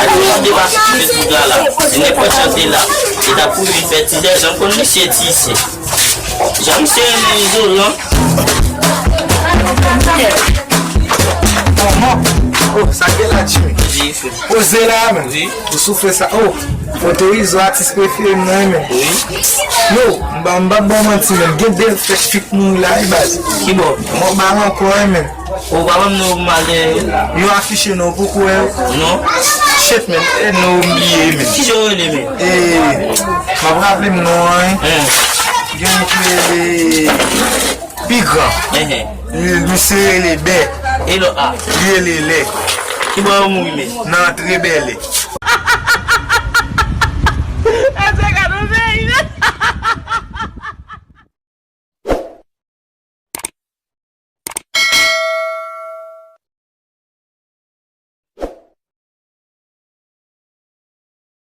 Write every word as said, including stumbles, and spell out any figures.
Jan de pase ti Facebook la la. Nenpòt jan te la. Li t ap kouri vin fè ti zèzè, m konn misye ti isi. Jan misye renmen izolan. Kòman? Oh, sa gen la, Jimmy? Poze la, men. Ou soufle sa. Oh, Foto Izo, atis prefere m nan, men. Yo, m pa, m pa ba w manti, men. Gen de fèt fit mouri la, wi, baz. Ki bò? Mò bal ankò, wi, men. Ou pa ban m non pou m al, eh. Yo afiche non, ou poko wè yo? Non. Shit, men. E non, m bliye, men. Ki jan yo rele, men? E, m ap raple m non an, wi. Gen yon ki rele Pi Gran. Enhen. Li, misye rele Bè. E lòt la? Li rele Lè. Ki bò yo mouri, men? Nan antre Bèlè.